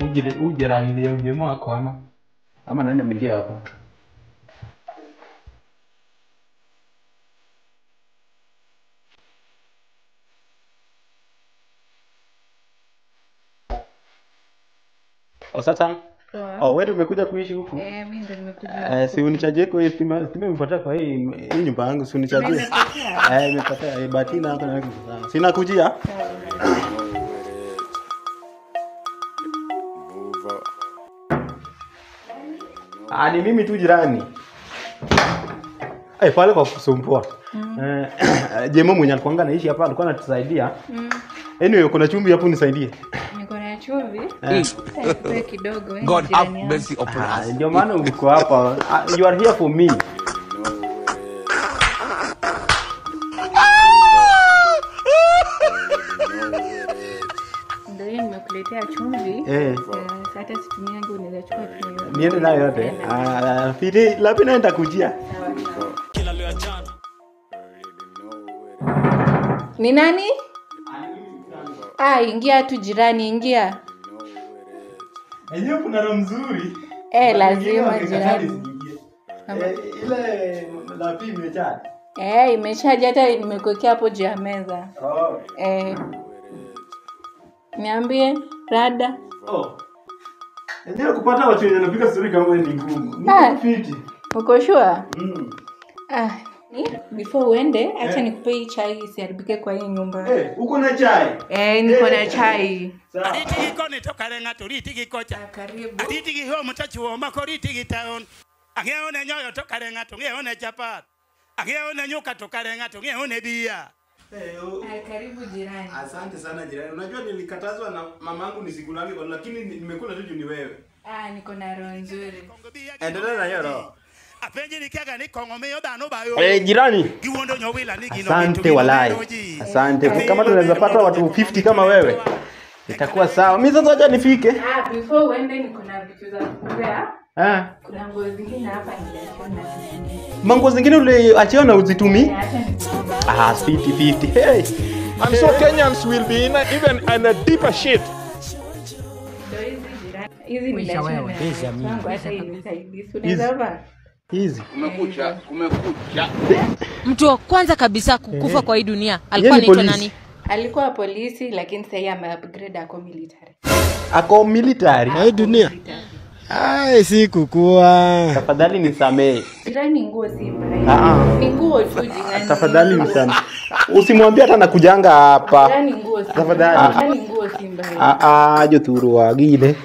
Uje uje mwako ama nani ameingia hapo? Sasa oh, wewe umekuja kuishi huku? Eh, mimi ndo nimekuja. Si unichajie kwa stima, stima imepotea kwa hii nyumba yangu, si unichajie. Imepotea. Bahati na hapa na wewe. Sina kujia. Ni mimi tu jirani. Pale kwa kusumbua. Jemo mwenye alikuwa anaishi hapa alikuwa anatusaidia. Anyway, kuna chumvi hapo nisaidie. Chumvi? Kidogo. God have mercy upon us. Ndio maana uko hapa. You are here for me. Ndio nimekuletea chumvi. Hata situmia yangu unaweza chukua tu. Niende nayo yote. Fiti lapi naenda kujia. Ni nani? Ingia tu jirani, ingia. Enyewe kuna roho nzuri. Lazima jirani. Ile lapi imejaa. Imeshaja hata nimekuwekea hapo juu ya meza. Oh. Niambie rada. Oh. Enyewe kupata watu wenye wanapika story kama ni ngumu. Ni fiti. Uko sure? Before uende, acha nikupe hii chai isiharibike kwa hii nyumba. Uko na chai? Niko na chai. Sawa. Karibu. Karibu jirani. Asante sana jirani. Unajua nilikatazwa na mamangu nisikulange lakini nimekula tu juu ni wewe. Niko na roho nzuri. Endelea na hiyo roho. Jirani. Asante walai. Asante. Kama tunaweza pata watu 50 kama wewe, itakuwa sawa. Mimi sasa acha nifike. Before uende niko na vitu za kukupea. Kuna nguo zingine hapa niliachiwa. Manguo zingine uliachiwa na uzitumii? 50-50. Hey. And so Kenyans will be in even in a deeper shit. Hizi niliachiwa. Hizi. Kumekucha, kumekucha. Mtu wa kwanza kabisa kukufa kwa hii dunia alikuwa anaitwa nani? Alikuwa polisi lakini sasa ame upgrade ako military. Ako military na hii dunia. Ai, sikukua. Tafadhali nisamee. Jirani, nguo si mbaya. Ni nguo tu jirani. Tafadhali nisamee. Usimwambie hata nakujanga hapa. Jirani, nguo si. Tafadhali. Jirani, nguo si mbaya. Jothuru wagile.